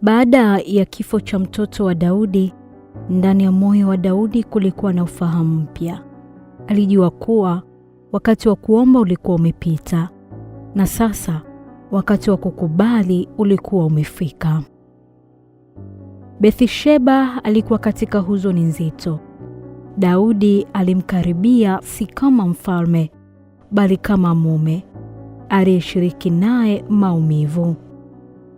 Baada ya kifo cha mtoto wa Daudi, ndani ya moyo wa Daudi kulikuwa na ufahamu mpya. Alijua kuwa wakati wa kuomba ulikuwa umepita na sasa wakati wa kukubali ulikuwa umefika. Bathsheba alikuwa katika huzuni nzito. Daudi alimkaribia si kama mfalme, bali kama mume aliyeshiriki naye maumivu.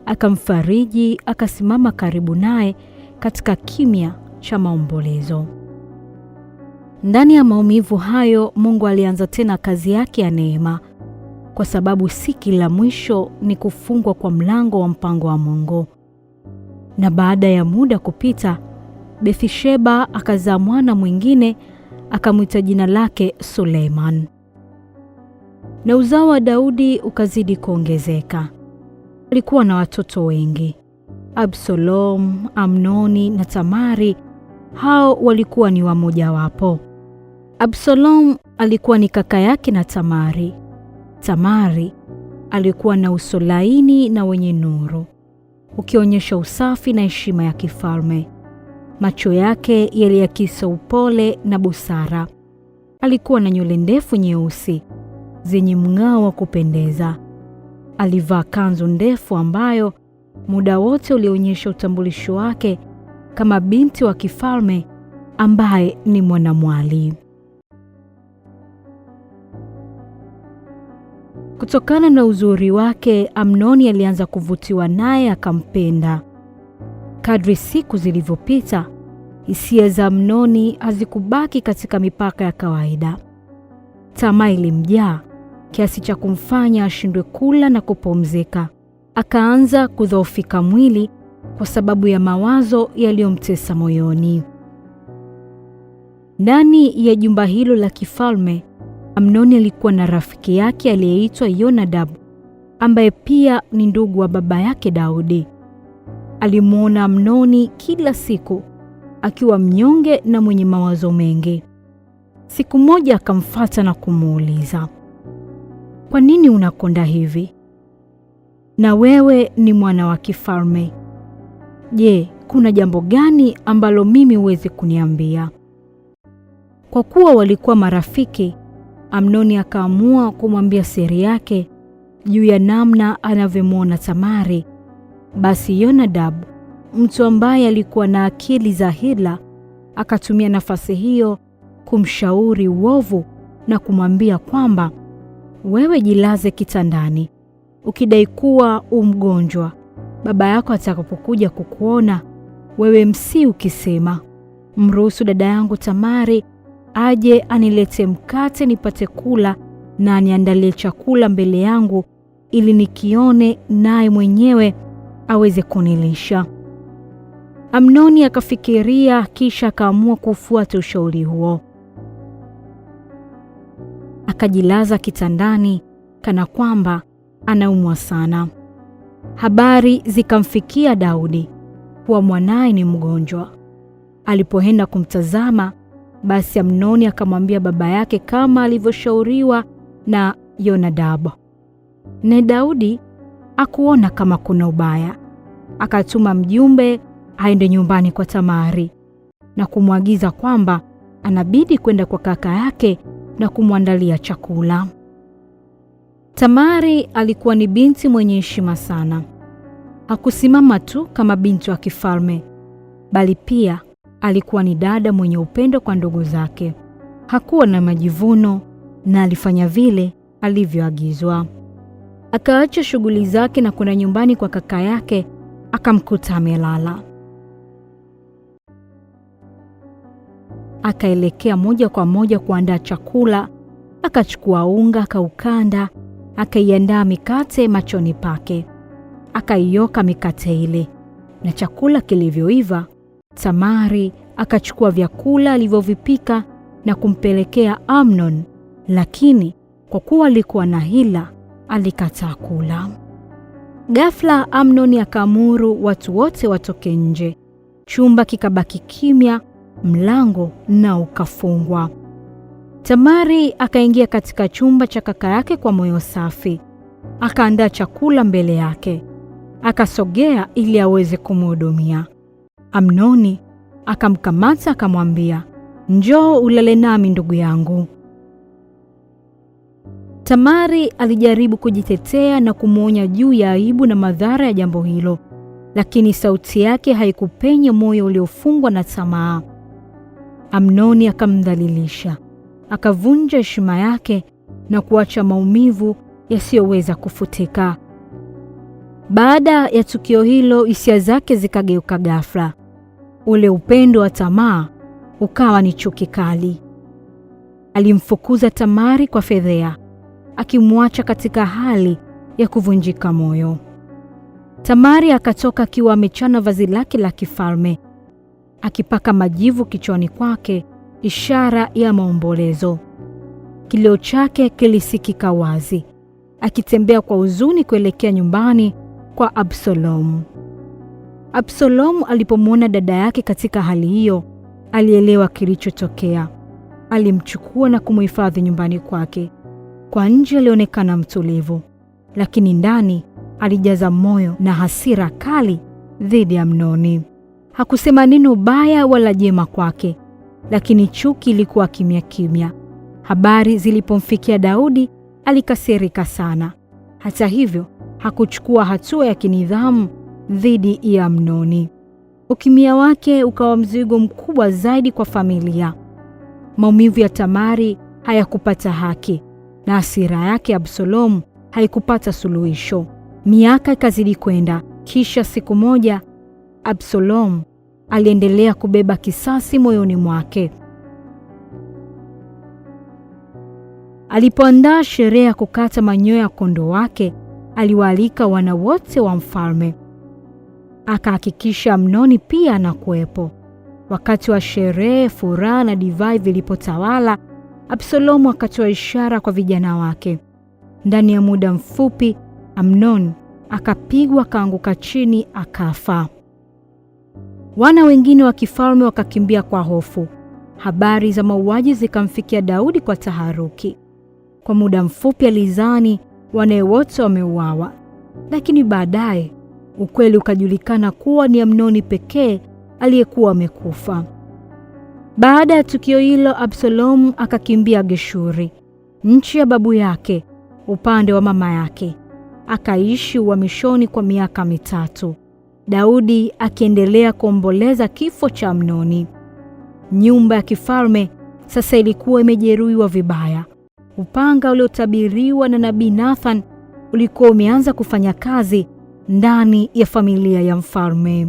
Akamfariji, akasimama karibu naye katika kimya cha maombolezo. Ndani ya maumivu hayo, Mungu alianza tena kazi yake ya neema, kwa sababu si kila mwisho ni kufungwa kwa mlango wa mpango wa Mungu. Na baada ya muda kupita, Bathsheba akazaa mwana mwingine, akamwita jina lake Suleiman. Na uzao wa Daudi ukazidi kuongezeka. Alikuwa na watoto wengi: Absalom, Amnoni na Tamari. Hao walikuwa ni wamojawapo. Absalom alikuwa ni kaka yake na Tamari. Tamari alikuwa na uso laini na wenye nuru, ukionyesha usafi na heshima ya kifalme. Macho yake yaliakisi upole na busara. Alikuwa na nywele ndefu nyeusi zenye mng'ao wa kupendeza. Alivaa kanzu ndefu ambayo muda wote ulionyesha utambulisho wake kama binti wa kifalme ambaye ni mwanamwali. Kutokana na uzuri wake, Amnoni alianza kuvutiwa naye akampenda. Kadri siku zilivyopita, hisia za Amnoni hazikubaki katika mipaka ya kawaida. Tamaa ilimjaa kiasi cha kumfanya ashindwe kula na kupumzika. Akaanza kudhoofika mwili kwa sababu ya mawazo yaliyomtesa moyoni. Ndani ya jumba hilo la kifalme, Amnoni alikuwa na rafiki yake aliyeitwa Yonadab, ambaye pia ni ndugu wa baba yake Daudi. Alimwona Amnoni kila siku akiwa mnyonge na mwenye mawazo mengi. Siku moja akamfata na kumuuliza, kwa nini unakonda hivi? Na wewe ni mwana wa kifalme. Je, kuna jambo gani ambalo mimi huwezi kuniambia? Kwa kuwa walikuwa marafiki, Amnoni akaamua kumwambia siri yake juu ya namna anavyomwona Tamari. Basi Yonadab, mtu ambaye alikuwa na akili za hila, akatumia nafasi hiyo kumshauri uovu na kumwambia kwamba wewe jilaze kitandani ukidai kuwa umgonjwa. Baba yako atakapokuja kukuona wewe, msi ukisema, mruhusu dada yangu Tamari aje anilete mkate nipate kula na aniandalie chakula mbele yangu ili nikione, naye mwenyewe aweze kunilisha. Amnoni akafikiria, kisha akaamua kufuata ushauri huo. Akajilaza kitandani kana kwamba anaumwa sana. Habari zikamfikia Daudi kuwa mwanaye ni mgonjwa. Alipoenda kumtazama, basi Amnoni akamwambia baba yake kama alivyoshauriwa na Yonadabu. Ne Daudi akuona kama kuna ubaya, akatuma mjumbe aende nyumbani kwa Tamari na kumwagiza kwamba anabidi kwenda kwa kaka yake na kumwandalia chakula. Tamari alikuwa ni binti mwenye heshima sana. Hakusimama tu kama binti wa kifalme, bali pia alikuwa ni dada mwenye upendo kwa ndugu zake. Hakuwa na majivuno na alifanya vile alivyoagizwa. Akaacha shughuli zake na kwenda nyumbani kwa kaka yake, akamkuta amelala. Akaelekea moja kwa moja kuandaa chakula. Akachukua unga akaukanda, akaiandaa mikate machoni pake, akaioka mikate ile, na chakula kilivyoiva, Tamari akachukua vyakula alivyovipika na kumpelekea Amnon, lakini kwa kuwa alikuwa na hila, alikataa kula. Ghafla Amnon akaamuru watu wote watoke nje. Chumba kikabaki kimya, mlango na ukafungwa. Tamari akaingia katika chumba cha kaka yake kwa moyo safi, akaandaa chakula mbele yake. Akasogea ili aweze kumhudumia. Amnoni akamkamata akamwambia, "Njoo ulale nami ndugu yangu." Tamari alijaribu kujitetea na kumwonya juu ya aibu na madhara ya jambo hilo, lakini sauti yake haikupenya moyo uliofungwa na tamaa. Amnoni akamdhalilisha, akavunja heshima yake na kuacha maumivu yasiyoweza kufutika. Baada ya tukio hilo, hisia zake zikageuka ghafla. Ule upendo wa tamaa ukawa ni chuki kali. Alimfukuza Tamari kwa fedhea, akimwacha katika hali ya kuvunjika moyo. Tamari akatoka akiwa amechana vazi lake la kifalme, akipaka majivu kichwani kwake, ishara ya maombolezo. Kilio chake kilisikika wazi, akitembea kwa huzuni kuelekea nyumbani kwa Absalomu. Absalomu alipomwona dada yake katika hali hiyo, alielewa kilichotokea. Alimchukua na kumhifadhi nyumbani kwake. Kwa nje alionekana mtulivu, lakini ndani alijaza moyo na hasira kali dhidi ya Amnoni. Hakusema neno baya wala jema kwake, lakini chuki ilikuwa kimya kimya. Habari zilipomfikia Daudi, alikasirika sana. Hata hivyo, hakuchukua hatua ya kinidhamu dhidi ya Amnoni. Ukimya wake ukawa mzigo mkubwa zaidi kwa familia. Maumivu ya Tamari hayakupata haki na hasira yake Absalomu haikupata suluhisho. Miaka ikazidi kwenda. Kisha siku moja Absalomu aliendelea kubeba kisasi moyoni mwake. Alipoandaa sherehe ya kukata manyoya ya kondoo wake, aliwaalika wana wote wa mfalme. Akahakikisha Amnoni pia anakuwepo. Wakati wa sherehe, furaha na divai vilipotawala, Absalomu akatoa ishara kwa vijana wake. Ndani ya muda mfupi, Amnon akapigwa akaanguka chini akafa. Wana wengine wa kifalme wakakimbia kwa hofu. Habari za mauaji zikamfikia Daudi kwa taharuki. Kwa muda mfupi alizani wanae wote wameuawa, lakini baadaye ukweli ukajulikana kuwa ni Amnoni pekee aliyekuwa amekufa. Baada ya tukio hilo, Absalomu akakimbia Geshuri, nchi ya babu yake, upande wa mama yake. Akaishi uhamishoni kwa miaka 3, Daudi akiendelea kuomboleza kifo cha Amnoni. Nyumba ya kifalme sasa ilikuwa imejeruhiwa vibaya. Upanga uliotabiriwa na nabii Nathan ulikuwa umeanza kufanya kazi ndani ya familia ya mfalme.